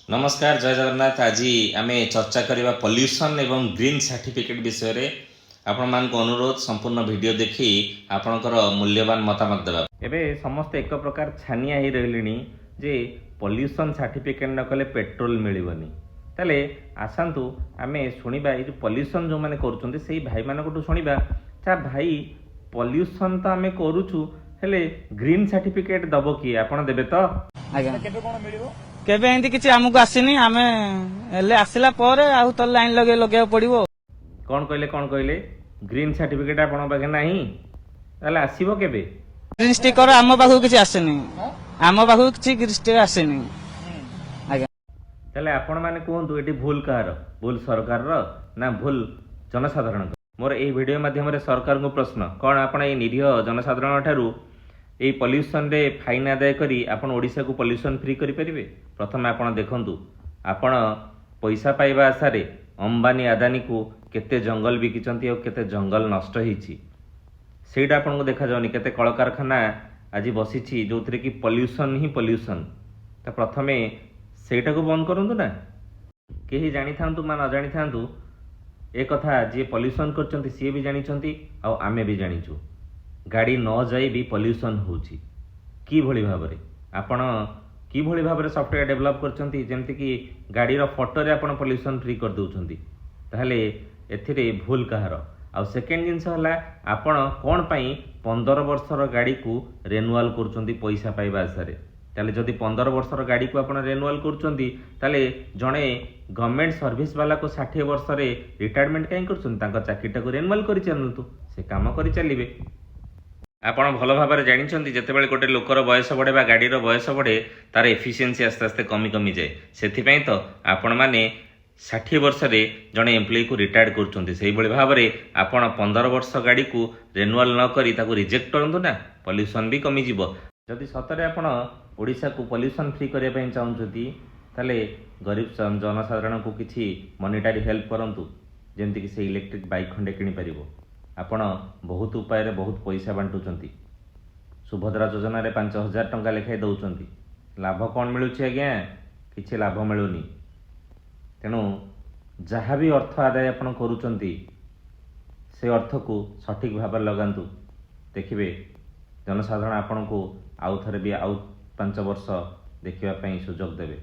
ନମସ୍କାର, ଜୟ ଜଗନ୍ନାଥ। ଆଜି ଆମେ ଚର୍ଚ୍ଚା କରିବା ପଲ୍ୟୁସନ୍ ଏବଂ ଗ୍ରୀନ୍ ସାର୍ଟିଫିକେଟ୍ ବିଷୟରେ। ଆପଣମାନଙ୍କୁ ଅନୁରୋଧ, ସମ୍ପୂର୍ଣ୍ଣ ଭିଡ଼ିଓ ଦେଖି ଆପଣଙ୍କର ମୂଲ୍ୟବାନ ମତାମତ ଦେବା। ଏବେ ସମସ୍ତେ ଏକ ପ୍ରକାର ଛାନିଆ ହେଇ ରହିଲେଣି ଯେ ପଲ୍ୟୁସନ୍ ସାର୍ଟିଫିକେଟ୍ ନ କଲେ ପେଟ୍ରୋଲ ମିଳିବନି। ତାହେଲେ ଆସନ୍ତୁ, ଆମେ ଶୁଣିବା, ଏଇ ଯେଉଁ ପଲ୍ୟୁସନ୍ ଯେଉଁମାନେ କରୁଛନ୍ତି, ସେଇ ଭାଇମାନଙ୍କଠୁ ଶୁଣିବା। ତା ଭାଇ, ପଲ୍ୟୁସନ୍ ତ ଆମେ କରୁଛୁ, ହେଲେ ଗ୍ରୀନ୍ ସାର୍ଟିଫିକେଟ୍ ଦବ କି? ଆପଣ ଦେବେ ତ? ଆଜ୍ଞା। କେବେ କଣ ମିଳିବ? କେବେ ଏମିତି କିଛି ଆମକୁ ଆସିନି। ଆମେ ହେଲେ ଆସିଲା ପରେ ଆଉ ତ ଲାଇନ ଲଗେଇବାକୁ ପଡିବ। କ'ଣ କହିଲେ, କ'ଣ କହିଲେ? ଗ୍ରୀନ୍ ସାର୍ଟିଫିକେଟ୍ ଆପଣଙ୍କ ପାଖରେ ନାହିଁ, ତାହେଲେ ଆସିବ କେବେ? ଗ୍ରୀନ୍ ଷ୍ଟିକର ଆମ ପାଖକୁ କିଛି ଆସିନି। ଆମ ପାଖକୁ କିଛି ଗ୍ରୀନ୍ ଷ୍ଟିକର ଆସିନି ଆଜ୍ଞା। ତାହେଲେ ଆପଣମାନେ କୁହନ୍ତୁ, ଏଠି ଭୁଲ କାହାର? ଭୁଲ ସରକାରର ନା ଭୁଲ ଜନସାଧାରଣଙ୍କ? ମୋର ଏଇ ଭିଡ଼ିଓ ମାଧ୍ୟମରେ ସରକାରଙ୍କୁ ପ୍ରଶ୍ନ, କ'ଣ ଆପଣ ଏଇ ନିରୀହ ଜନସାଧାରଣ ଠାରୁ ଏଇ ପଲ୍ୟୁସନରେ ଫାଇନ୍ ଆଦାୟ କରି ଆପଣ ଓଡ଼ିଶାକୁ ପଲ୍ୟୁସନ୍ ଫ୍ରି କରିପାରିବେ? ପ୍ରଥମେ ଆପଣ ଦେଖନ୍ତୁ, ଆପଣ ପଇସା ପାଇବା ଆଶାରେ ଅମ୍ବାନୀ, ଆଦାନୀକୁ କେତେ ଜଙ୍ଗଲ ବିକିଛନ୍ତି ଆଉ କେତେ ଜଙ୍ଗଲ ନଷ୍ଟ ହେଇଛି, ସେଇଟା ଆପଣଙ୍କୁ ଦେଖାଯାଉନି। କେତେ କଳକାରଖାନା ଆଜି ବସିଛି, ଯେଉଁଥିରେ କି ପଲ୍ୟୁସନ୍ ହିଁ ପଲ୍ୟୁସନ୍। ତ ପ୍ରଥମେ ସେଇଟାକୁ ବନ୍ଦ କରନ୍ତୁ ନା। କେହି ଜାଣିଥାନ୍ତୁ ବା ନ ଜାଣିଥାନ୍ତୁ, ଏ କଥା ଯିଏ ପଲ୍ୟୁସନ୍ କରୁଛନ୍ତି ସିଏ ବି ଜାଣିଛନ୍ତି ଆଉ ଆମେ ବି ଜାଣିଛୁ। ଗାଡ଼ି ନ ଯାଇ ବି ପଲ୍ୟୁସନ୍ ହେଉଛି। କିଭଳି ଭାବରେ ଆପଣ କିଭଳି ଭାବରେ ସଫ୍ଟୱେର୍ ଡେଭଲପ୍ କରିଛନ୍ତି, ଯେମିତିକି ଗାଡ଼ିର ଫଟୋରେ ଆପଣ ପଲ୍ୟୁସନ୍ ଫ୍ରି କରିଦେଉଛନ୍ତି? ତାହେଲେ ଏଥିରେ ଭୁଲ କାହାର? ଆଉ ସେକେଣ୍ଡ ଜିନିଷ ହେଲା, ଆପଣ କ'ଣ ପାଇଁ 15 ବର୍ଷର ଗାଡ଼ିକୁ ରେନୁଆଲ୍ କରୁଛନ୍ତି ପଇସା ପାଇବା ଆଶାରେ? ତାହେଲେ ଯଦି 15 ବର୍ଷର ଗାଡ଼ିକୁ ଆପଣ ରେନୁଆଲ୍ କରୁଛନ୍ତି, ତାହେଲେ ଜଣେ ଗଭର୍ଣ୍ଣମେଣ୍ଟ ସର୍ଭିସ ବାଲାକୁ 60 ବର୍ଷରେ ରିଟାୟାରମେଣ୍ଟ କାହିଁ କରୁଛନ୍ତି? ତାଙ୍କ ଚାକିରିଟାକୁ ରେନୁଆଲ୍ କରି ଚାଲନ୍ତୁ, ସେ କାମ କରି ଚାଲିବେ। ଆପଣ ଭଲ ଭାବରେ ଜାଣିଛନ୍ତି, ଯେତେବେଳେ ଗୋଟେ ଲୋକର ବୟସ ବଢ଼େ ବା ଗାଡ଼ିର ବୟସ ବଢ଼େ, ତାର ଏଫିସିଏନ୍ସି ଆସ୍ତେ ଆସ୍ତେ କମି କମିଯାଏ। ସେଥିପାଇଁ ତ ଆପଣମାନେ 60 ବର୍ଷରେ ଜଣେ ଏମ୍ପ୍ଲୟିକୁ ରିଟାୟାର୍ଡ କରୁଛନ୍ତି। ସେଇଭଳି ଭାବରେ ଆପଣ 15 ବର୍ଷ ଗାଡ଼ିକୁ ରେନୁଆଲ୍ ନ କରି ତାକୁ ରିଜେକ୍ଟ କରନ୍ତୁ ନା, ପଲ୍ୟୁସନ୍ ବି କମିଯିବ। ଯଦି ସତରେ ଆପଣ ଓଡ଼ିଶାକୁ ପଲ୍ୟୁସନ୍ ଫ୍ରି କରିବା ପାଇଁ ଚାହୁଁଛନ୍ତି, ତାହେଲେ ଗରିବ ଜନସାଧାରଣଙ୍କୁ କିଛି ମନିଟାରୀ ହେଲ୍ପ କରନ୍ତୁ, ଯେମିତିକି ସେ ଇଲେକ୍ଟ୍ରିକ୍ ବାଇକ୍ ଖଣ୍ଡେ କିଣିପାରିବ। ଆପଣ ବହୁତ ଉପାୟରେ ବହୁତ ପଇସା ବାଣ୍ଟୁଛନ୍ତି। ସୁଭଦ୍ରା ଯୋଜନାରେ 5000 ଟଙ୍କା ଲେଖାଏଁ ଦେଉଛନ୍ତି। ଲାଭ କ'ଣ ମିଳୁଛି ଆଜ୍ଞା? କିଛି ଲାଭ ମିଳୁନି। ତେଣୁ ଯାହା ବି ଅର୍ଥ ଆଦାୟ ଆପଣ କରୁଛନ୍ତି, ସେ ଅର୍ଥକୁ ସଠିକ୍ ଭାବରେ ଲଗାନ୍ତୁ। ଦେଖିବେ, ଜନସାଧାରଣ ଆପଣଙ୍କୁ ଆଉ ଥରେ ବି ଆଉ 5 ବର୍ଷ ଦେଖିବା ପାଇଁ ସୁଯୋଗ ଦେବେ।